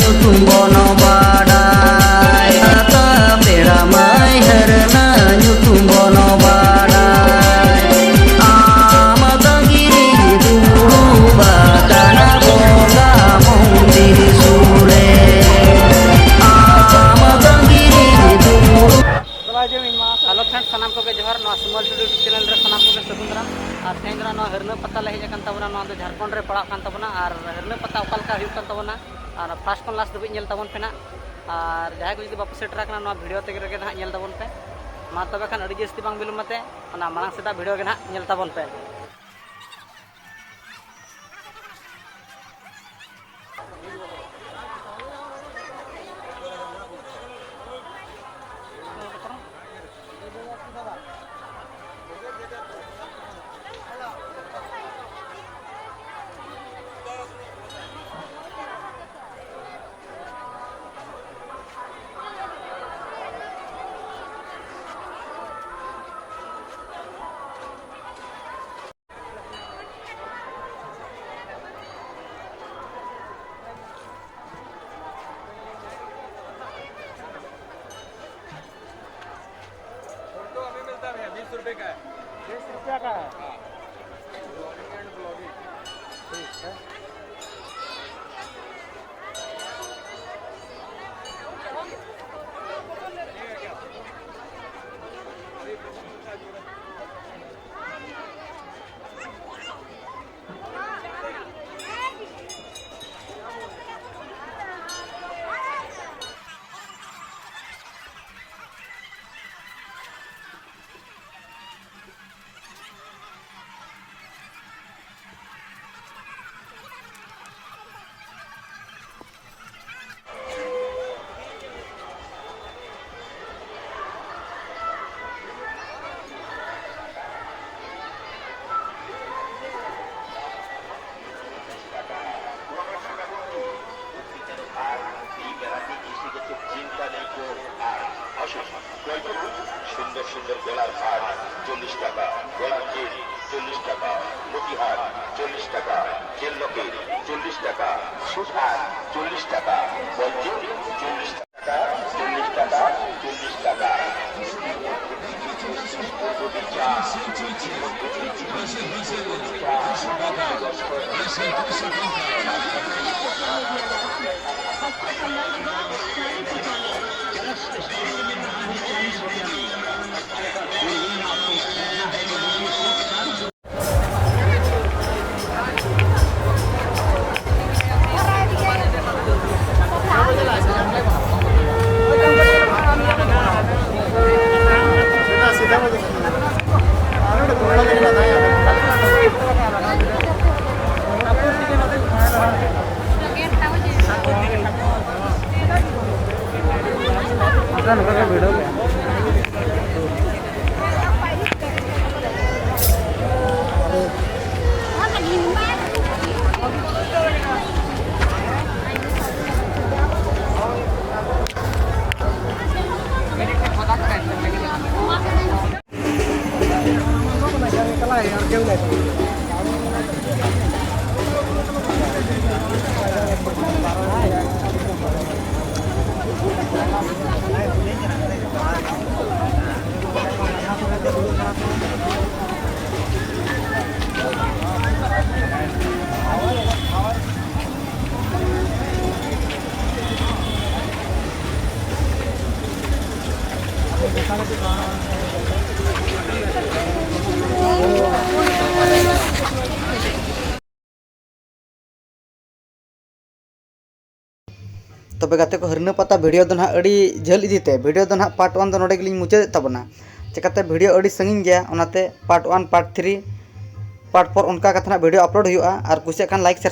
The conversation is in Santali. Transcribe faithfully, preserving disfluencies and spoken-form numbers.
ᱧᱩᱛᱩᱢ ᱵᱚᱱ ᱵᱟᱰᱟᱭ, ᱟᱛᱟ ᱯᱮᱲᱟ ᱢᱟᱹᱭ ᱦᱟᱹᱨᱱᱟ ᱧᱩᱛᱩᱢ ᱵᱚᱱ ᱵᱟᱰᱟᱭ᱾ ᱟᱢ ᱛᱟᱺᱜᱤ ᱨᱮ ᱫᱩᱲᱩᱵ ᱟᱠᱟᱱᱟ ᱵᱚᱸᱜᱟ ᱢᱚᱱᱫᱤᱨ ᱥᱩᱨ ᱨᱮ᱾ ᱟᱢ ᱛᱟᱺᱜᱤ ᱨᱮ ᱫᱩᱲᱩᱵ ᱦᱮᱞᱳ ᱯᱷᱨᱮᱱᱰ, ᱥᱟᱱᱟᱢ ᱠᱚᱜᱮ ᱡᱚᱦᱟᱨ᱾ ᱱᱚᱣᱟ ᱥᱩᱢᱚᱞ ᱴᱩᱰᱩ ᱪᱮᱱᱮᱞ ᱨᱮ ᱥᱟᱱᱟᱢ ᱠᱚᱜᱮ ᱥᱟᱹᱜᱩᱱ ᱫᱟᱨᱟᱢ᱾ ᱟᱨ ᱛᱮᱦᱮᱧ ᱫᱚ ᱱᱚᱣᱟ ᱦᱟᱹᱨᱱᱟᱹ ᱯᱟᱛᱟ ᱞᱮ ᱦᱮᱡ ᱟᱠᱟᱱ ᱛᱟᱵᱚᱱᱟ᱾ ᱱᱚᱣᱟ ᱫᱚ ᱡᱷᱟᱲᱠᱷᱚᱸᱰ ᱨᱮ ᱯᱟᱲᱟᱜ ᱠᱟᱱ ᱛᱟᱵᱚᱱᱟ᱾ ᱟᱨ ᱦᱟᱹᱨᱱᱟᱹ ᱯᱟᱛᱟ ᱚᱠᱟ ᱞᱮᱠᱟ ᱦᱩᱭᱩᱜ ᱠᱟᱱ ᱛᱟᱵᱚᱱᱟ, ᱟᱨ ᱯᱷᱟᱥᱴ ᱠᱷᱚᱱ ᱞᱟᱥᱴ ᱫᱷᱟᱹᱵᱤᱡ ᱧᱮᱞ ᱛᱟᱵᱚᱱ ᱯᱮ ᱱᱟᱦᱟᱜ᱾ ᱟᱨ ᱡᱟᱦᱟᱸᱭ ᱠᱚ ᱡᱩᱫᱤ ᱵᱟᱯᱮ ᱥᱮᱴᱮᱨ ᱟᱠᱟᱱᱟ, ᱱᱚᱣᱟ ᱵᱷᱤᱰᱤᱭᱳ ᱛᱮᱜᱮ ᱨᱮᱜᱮ ᱱᱟᱦᱟᱜ ᱧᱮᱞ ᱛᱟᱵᱚᱱ ᱯᱮ᱾ ᱢᱟ ᱛᱚᱵᱮ ᱠᱷᱟᱱ ᱟᱹᱰᱤ ᱡᱟᱹᱥᱛᱤ ᱵᱟᱝ ᱵᱤᱞᱚᱢ ᱠᱟᱛᱮ ᱚᱱᱟ ᱢᱟᱲᱟᱝ ᱥᱮᱫᱟᱜ ᱵᱷᱤᱰᱤᱭᱳ ᱜᱮ ᱱᱟᱦᱟᱜ ᱧᱮᱞ ᱛᱟᱵᱚᱱ ᱯᱮ᱾ फोटो अभी मिलता है भैया, बीस रुपए का है। बीस रुपया का है। हाँ। Blogging and blogging. ठीक है। টাকা, সুদ আট চল্লিশ টাকা, বলছে চল্লিশ টাকা, চল্লিশ টাকা, চল্লিশ টাকা। ᱛᱚᱵᱮ ᱜᱟᱛᱮ ᱠᱚ, ᱦᱟᱹᱨᱱᱟᱹ ᱯᱟᱛᱟ ᱵᱷᱤᱰᱤᱭᱳ ᱫᱚ ᱱᱟᱦᱟᱜ ᱟᱹᱰᱤ ᱡᱷᱟᱹᱞ ᱤᱫᱤ ᱛᱮ, ᱵᱷᱤᱰᱤᱭᱳ ᱫᱚ ᱱᱟᱦᱟᱜ ᱯᱟᱨᱴ ᱚᱣᱟᱱ ᱫᱚ ᱱᱚᱰᱮ ᱜᱮᱞᱤᱧ ᱢᱩᱪᱟᱹᱫᱮᱫ ᱛᱟᱵᱚᱱᱟ᱾ ᱪᱮᱠᱟᱛᱮ ᱵᱷᱤᱰᱤᱭᱳ ᱟᱹᱰᱤ ᱥᱟᱺᱜᱤᱧ ᱜᱮᱭᱟ, ᱚᱱᱟᱛᱮ part one, part three, part four ᱚᱱᱠᱟ ᱠᱟᱛᱮ ᱱᱟᱦᱟᱜ ᱵᱷᱤᱰᱤᱭᱳ ᱟᱯᱞᱳᱰ ᱦᱩᱭᱩᱜᱼᱟ᱾ ᱟᱨ ᱠᱩᱥᱤᱭᱟᱜ ᱠᱷᱟᱱ ᱞᱟᱭᱤᱠ, ᱥᱮᱭᱟᱨ